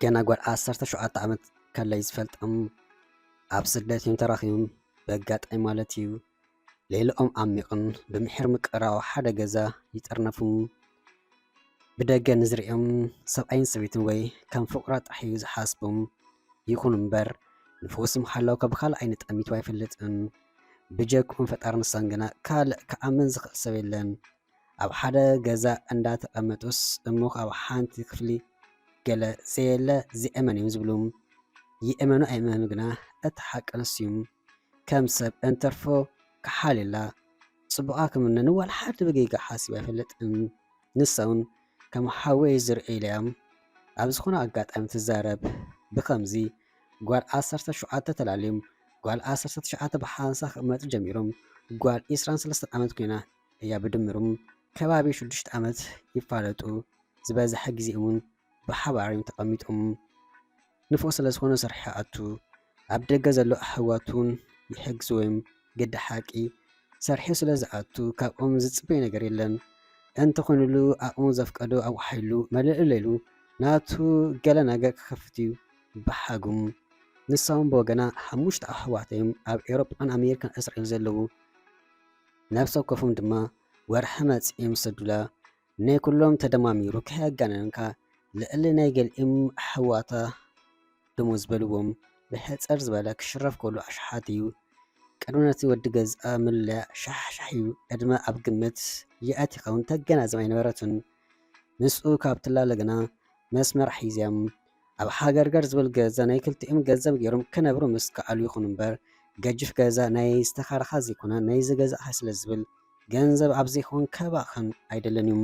ገና ጓል ዓሰርተ ሸውዓተ ዓመት ከለይ ዝፈልጦም ኣብ ስደት እዮም ተራኺቦም። በጋጣሚ ማለት እዩ። ሌላኦም ዓሚቕን ብምሒር ምቅራው ሓደ ገዛ ይጥርነፉ። ብደገ ንዝርእዮም ሰብኣይን ሰበይትን ወይ ከም ፍቑራት ጥራሕ እዩ ዝሓስቦም። ይኹን እምበር ንፍውስም ሓላው ካብ ካልእ ኣይኒ ጠሚቱ ኣይፈልጥን። ብጀክኡን ፈጣሪ ንሳን ግና ካልእ ክኣምን ዝኽእል ሰብ የለን። ኣብ ሓደ ገዛ እንዳተቐመጡስ እሞ ኣብ ሓንቲ ክፍሊ ገለ ዘየለ ዝእመን እዮም ዝብሉ። ይእመኑ ኣይእመኑ ግና እቲ ሓቂ ንሱ እዩ። ከም ሰብ እንተርፎ ክሓልየላ ጽቡቓ ክምነን ዋላ ሓደ ብጌጋ ሓሲብ ኣይፈልጥን። ንሳ እውን ከም ሓወይ ዝርእይለያ ኣብ ዝኾነ ኣጋጣሚ ትዛረብ። ብኸምዚ ጓል ዓሰርተ ሸውዓተ ተላልዮም ጓል ዓሰርተ ትሽዓተ ብሓንሳ ክቕመጡ ጀሚሮም። ጓል ዕስራን ሰለስተን ዓመት ኮይና እያ። ብድምሮም ከባቢ ሽዱሽተ ዓመት ይፋለጡ። ዝበዝሐ ግዜኦም እውን ብሓባር እዮም ተቐሚጦም። ንፉዕ ስለ ዝኾነ ሰርሑ ይኣቱ። ኣብ ደገ ዘሎ ኣሕዋቱ እውን ይሕግዝዎ እዮም። ግዲ ሓቂ ሰርሑ ስለ ዝኣቱ ካብኦም ዝጽበዮ ነገር የለን። እንተኾይኑሉ ዓቕሙ ዘፍቀዶ ኣዋሓይሉ መለለይሉ ናቱ ገለ ነገር ክኸፍት እዩ ብሓጉም። ንሳ እውን ብወገና ሓሙሽተ ኣሕዋት እዮም ኣብ ኤውሮጳን ኣሜሪካን እስራኤል ዘለዉ። ነብሰ ወከፎም ድማ ወርሒ መጺኦም ይሰዱላ። ናይ ኩሎም ተደማሚሩ ከየጋነንካ ልዕሊ ናይ ገሊኦም ኣሕዋታ ደሞዝ በልዎም። ብሕጽር ዝበለ ክሽረፍ ከሎ ኣሽሓት እዩ። ቅድሚ ነቲ ወዲ ገዝኣ ምልያ ሻሕ ሻሕ እዩ። ዕድመ ኣብ ግምት ይኣቲ ይኸውን። ተገናዝባ ኣይነበረትን። ምስኡ ካብ ትላለ ግና መስመር ሒዝያም ኣብ ሃገርገር ዝብል ገዛ ናይ ክልቲኦም ገንዘብ ገይሮም ክነብሩ ምስ ከኣሉ ይኹን እምበር ገጅፍ ገዛ ናይ ዝተኻረኻ ዘይኮነ ናይ ዝገዛእኻ ስለ ዝብል ገንዘብ ኣብ ዘይኮን ከባኽን ኣይደለን እዩ።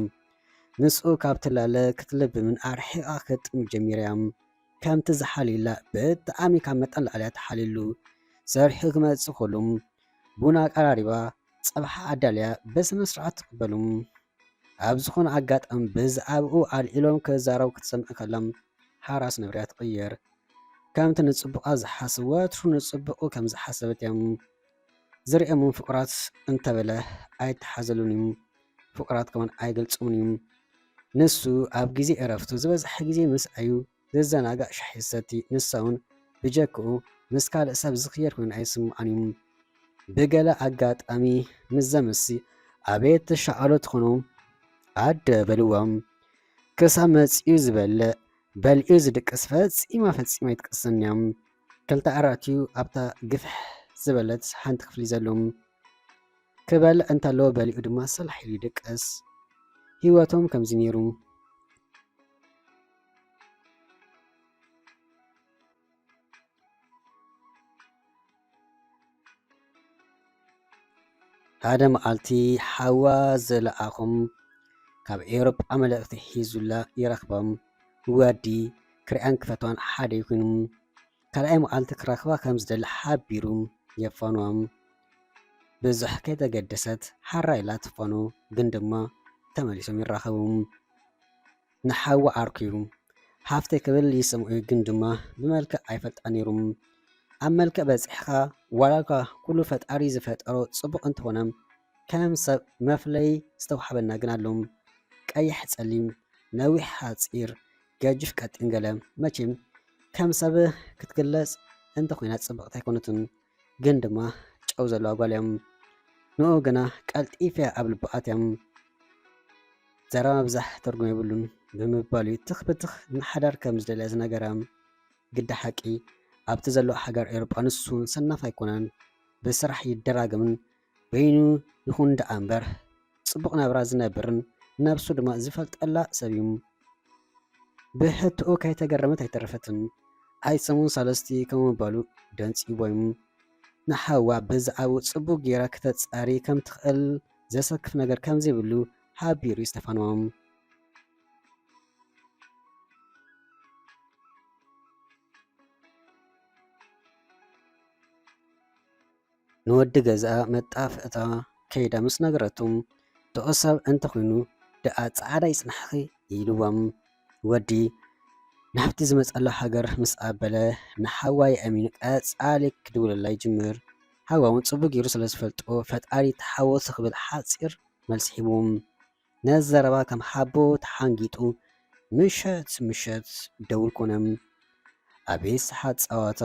ምስኡ ካብ ትላለ ክትልብምን ኣርሒቓ ክትጥም ጀሚራ እያ። ከምቲ ዝሓልዩላ ብጣዕሚ ካብ መጠን ላዕሊ እያ ትሓልየሉ። ሰርሑ ክመጽእ ከሉ ቡና ኣቀራሪባ ጸብሓ ኣዳልያ ብስነ ስርዓት ትቕበሉ። ኣብ ዝኾነ ኣጋጣሚ ብዛዕባኡ ኣልዒሎም ክዛረቡ ክትሰምዕ ከላ ሓራስ ንብርያ ትቕየር። ከምቲ ንጽቡቓ ዝሓስብ ወትሩ ንጽቡቑ ከም ዝሓሰበት እዮም ዝርእዮም ፍቑራት እንተበለ ኣይተሓዘሉን እዩ። ፍቑራት ከማን ኣይገልጾምን እዩ። ንሱ ኣብ ግዜ ዕረፍቱ ዝበዝሐ ግዜ ምስኣዩ ዝዘናጋዕ ሻሂ ዝሰቲ፣ ንሳ እውን ብጀክኡ ምስ ካልእ ሰብ ዝኽየድ ኮይኑ ኣይስምዓን እዩ። ብገለ ኣጋጣሚ ምስ ዘምሲ ኣቤት ተሻቐሎ ትኾኑ ኣደ በልዎም። ክሳብ መጺኡ ዝበልዕ በሊዑ ዝድቅስ ፈጺማ ፈጺማ ኣይትቅስን እያ። ክልተ ኣራትዩ ኣብታ ግፍሕ ዝበለት ሓንቲ ክፍሊ ዘለዎም ክበልዕ እንተለዎ በሊዑ ድማ ሰላሕ ኢሉ ይድቅስ። ህይወቶም ከምዚ ነይሩ። ሓደ መዓልቲ ሓዋ ዝለኣኾም ካብ ኤውሮጳ መልእኽቲ ሒዙላ ይረኽቦም። ወዲ ክሪኣን ክፈትዋን ሓደ ይኹኑ። ካልኣይ መዓልቲ ክረኽባ ከም ዝደሊ ሓቢሩ የፋንዋም። ብዙሕ ከይተገደሰት ሓራ ኢላ ትፋኖ፣ ግን ድማ ተመሊሶም ይራኸቡ። ንሓዋ ዓርኩ እዩ። ሃፍተይ ክብል ይሰምዑ፣ ግን ድማ ብመልክዕ ኣይፈልጣ ነይሩ። ኣብ መልክዕ በጺሕኻ፣ ዋላ እኳ ኩሉ ፈጣሪ ዝፈጠሮ ጽቡቕ እንተኾነ፣ ከም ሰብ መፍለይ ዝተዋሕበና ግን ኣሎ። ቀይሕ ጸሊም፣ ነዊሕ ሓጺር፣ ገጅፍ ቀጢን ገለ። መቸም ከም ሰብ ክትግለጽ እንተኾይና ጽብቕቲ ኣይኮነትን። ግን ድማ ጨው ዘለዋ ጓል እያ። ንኡ ግና ቀልጢፈ ኣብ ልቡ ኣትያ። ዘረባ ምብዛሕ ትርጉም የብሉን ብምባሉ እዩ ትኽ ብትኽ ንሓዳር ከም ዝደልያ ዝነገራ። ግዲ ሓቂ ኣብቲ ዘለዎ ሃገር ኤውሮጳ ንሱ ሰናፍ ኣይኮነን። ብስራሕ ይደራገምን በይኑ ይኹን ደኣ እምበር ጽቡቕ ናብራ ዝነብርን ነብሱ ድማ ዝፈልጠላ ሰብ እዩ። ብሕትኡ ከይተገረመት ኣይተረፈትን። ኣይሰሙን ሳለስቲ ከም ምባሉ ደንጺቦም። ንሓዋ ብዛዕባኡ ጽቡቕ ጌራ ክተጻሪ ከም ትኽእል ዘሰክፍ ነገር ከም ዘይብሉ ሓቢሩ እዩ ዝተፋንዎም። ንወዲ ገዝኣ መጣፍእታ ከይዳ ምስ ነገረቶም፣ ጥዑይ ሰብ እንተኾይኑ ደኣ ጻዕዳ ይጽናሕኺ ኢልዎም። ወዲ ናብቲ ዝመጸሉ ሃገር ምስ ኣበለ ንሓዋይ ኣሚኑ ቀጻሊ ክድውለላ ይጅምር። ሓዋ እውን ጽቡቕ ገይሩ ስለ ዝፈልጦ ፈጣሪ ተሓወሶ ክብል ሓጺር መልሲ ሂቡ። ነዚ ዘረባ ከም ሓቦ ተሓንጊጡ ምሸት ምሸት ደውል ኮነ። ኣቤት ሰሓት ጸወታ!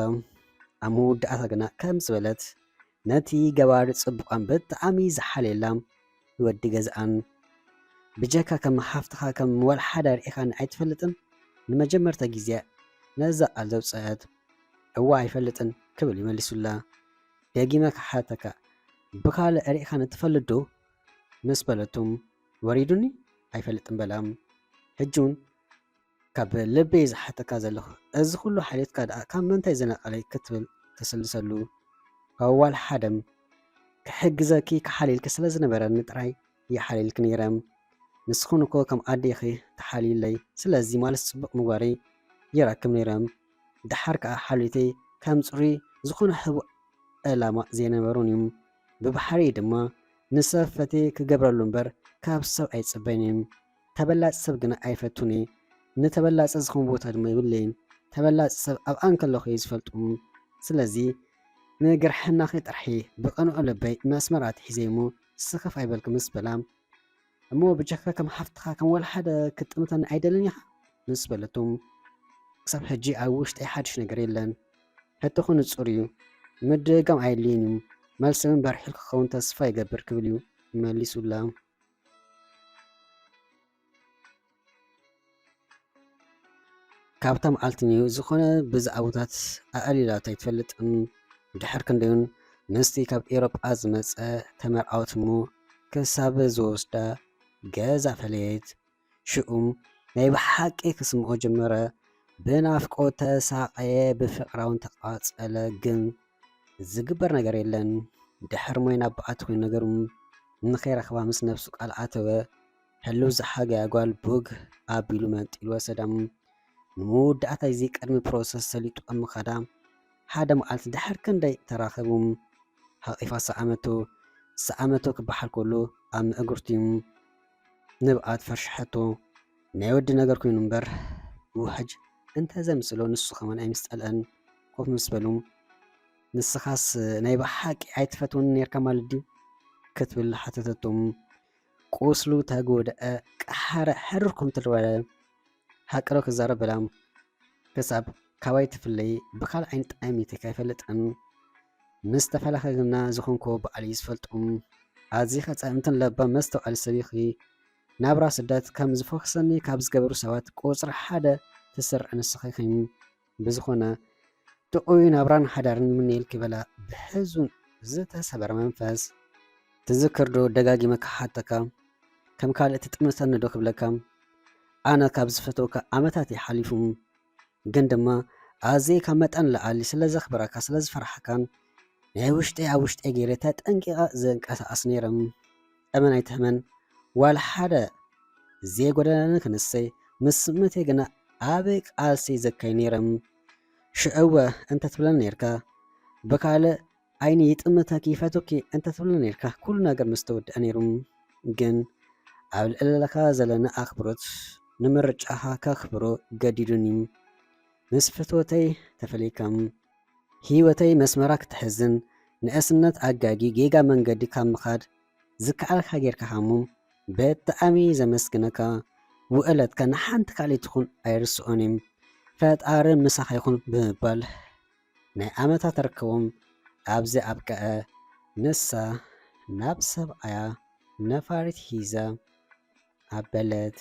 ኣብ መወዳእታ ግና ከም ዝበለት ነቲ ገባሪ ጽቡቓን ብጣዕሚ ዝሓልየላ ወዲ ገዝኣን፣ "ብጀካ ከም ሓፍትኻ ከም ወላ ሓደ ርኢኻኒ ኣይትፈልጥን? ንመጀመርታ ግዜ ነዛ ቃል ዘውጽአት?" "እወ ኣይፈልጥን" ክብል ይመሊሱላ። "ደጊመ ክሓተካ፣ ብኻልእ ርኢኻኒ ትፈልጥ ዶ?" ምስ በለቶም፣ "ወሪዱኒ ኣይፈልጥን" በላ። ሕጂ እውን ካብ ልበይ ዝሓተካ ዘለኹ፣ እዚ ኩሉ ሓልዮትካ ደኣ ካብ ምንታይ ዝነቐለ ክትብል ተሰልሰሉ። ካብ ዋላ ሓደም ክሕግዘኪ ክሓልየልኪ ስለ ዝነበረኒ ጥራይ ይሓልየልኪ ነይረ። ንስኽን እኮ ከም ኣዴኺ ትሓልይለይ፣ ስለዚ ማለት ጽቡቕ ምግባረይ ይረክብ ነይረ። ደሓር ከኣ ሓልዮተይ ከም ጽሩይ ዝኾነ ሕቡእ ዕላማ ዘይነበሮን እዩ። ብባህርየይ ድማ ንሰብ ፈትየ ክገብረሉ እምበር ካብ ሰብ ኣይጽበይን እየ። ተበላጺ ሰብ ግና ኣይፈቱን እየ። ንተበላጺ ዝኸውን ቦታ ድማ የብለይን። ተበላጺ ሰብ ኣብኣ እንከለኹ እየ ዝፈልጦም። ስለዚ ንግርሕናኺ ጥራሕ እየ ብቕኑዕ ልበይ መስመር ኣትሒዘ እሞ ስኽፍ ኣይበልኩ ምስ በላ፣ "እሞ ብጀካ ከም ሓፍትኻ ከም ወላ ሓደ ክትጥምተኒ ኣይደልን ኢኻ?" ምስ በለቶም፣ "ክሳብ ሕጂ ኣብ ውሽጠይ ሓድሽ ነገር የለን። ሕቶኹ ንጹር እዩ። ምድግጋም ኣየድልይን እዩ። መልሲ እውን በሪሕልኪ ክኸውን ተስፋ ይገብር" ክብል እዩ መሊሱላ። ካብታ መዓልቲ ንዩ ዝኾነ ብዛዕባታት ኣዕሊላቶ ኣይትፈልጥን። ድሕር ክንደዩን ምስቲ ካብ ኤውሮጳ ዝመጸ ተመርዓወት እሞ ክሳብ ዝወስዳ ገዛ ፈለየት። ሽኡም ናይ ብሓቂ ክስምዖ ጀመረ። ብናፍቆት ተሳቐየ፣ ብፍቕራውን ተቓጸለ። ግን ዝግበር ነገር የለን። ድሕር ሞይ ናብ በዓቲ ኮይኑ ነገሩ ንኸይረኽባ ምስ ነብሱ ቃል ኣተወ። ህልው ዝሓገያ ጓል ቡግ ኣቢሉ መንጢሉ ወሰዳ። ንመወዳእታ እዚ ቅድሚ ፕሮሰስ ሰሊጡ ኣብ ምኻዳ ሓደ መዓልቲ ድሕር ክንደይ ተራኸቡ። ሃቒፋ ሰዓመቶ። ሰዓመቶ ክበሃል ከሎ ኣብ ምእግርቱ እዩ። ንብዓት ፈርሽሐቶ። ናይ ወዲ ነገር ኮይኑ እምበር ውሕጅ እንተ ዘምስሎ ንሱ ከማን ኣይምስጠልአን። ኮፍ ምስ በሉ፣ "ንስኻስ ናይ ብሓቂ ኣይትፈትወኒ ነርካ ማለት ድዩ?" ክትብል ሓተተቶም። ቁስሉ ተጎድአ፣ ቀሓረ፣ ሕርር ከም ትልበለ። "ሓቂ ዶ ክዛረብ?" በላ። "ክሳብ ካባይ ትፍለይ ብኻልእ ዓይነት ጠሚተካ ኣይፈልጥን። ምስ ተፈላኸግና ዝኾንኮ በዓል እዩ ዝፈልጦም። ኣዚኻ ጸምትን ለባም መስተውዓሊ ሰብ ኢኺ። ናብራ ስደት ከም ዝፈውሰኒ ካብ ዝገበሩ ሰባት ቁጽሪ ሓደ ትስርዕ ንስኺ ኢኺ። ብዝኾነ ጥዑይ ናብራን ሓዳርን ይምነየልኪ" በላ ብሕዙን ዝተሰበረ መንፈስ። "ትዝክር ዶ ደጋጊመ ክሓተካ? ከም ካልእ ትጥምተኒ ዶ ክብለካ? ኣነ ካብ ዝፈተውካ ዓመታት እዩ ሓሊፉ። ግን ድማ ኣዝየ ካብ መጠን ንላዕሊ ስለ ዘኽብረካ፣ ስለ ዝፈርሓካን ናይ ውሽጠይ ኣብ ውሽጠይ ገይረ ተጠንቂቐ ዝንቀሳቐስ ነይረ። እመን ኣይትሕመን፣ ዋላ ሓደ ዘይጎደለኒ ክንሰይ፣ ምስ ስምዒተይ ግና ዓቢ ቃልሲ ዘካይ ነይረ። ሽዑ እወ እንተ ትብለኒ ነይርካ፣ ብካልእ ዓይኒ ይጥምተኪ፣ ይፈትወኪ እንተ ትብለኒ ነይርካ፣ ኩሉ ነገር ምስ ተወድአ ነይሩ። ግን ኣብ ልዕለኻ ዘለኒ ኣኽብሮት ንምርጫኻ ከኽብሮ ገዲዱኒ። ምስ ፍትወተይ ተፈሊካ፣ ህይወተይ መስመራ ክትሕዝን፣ ንእስነት ኣጋጊ ጌጋ መንገዲ ካብ ምኻድ ዝከኣልካ ጌርካኻ እሞ ብጣዕሚ ዘመስግነካ። ውዕለትካ ንሓንቲ ካልእ ትኹን ኣይርስዖን እየ። ፈጣሪ ምሳኻ ይኹን ብምባል ናይ ዓመታት ርክቦም ኣብዚ ኣብቅዐ። ንሳ ናብ ሰብኣያ ነፋሪት ሒዛ ኣበለት።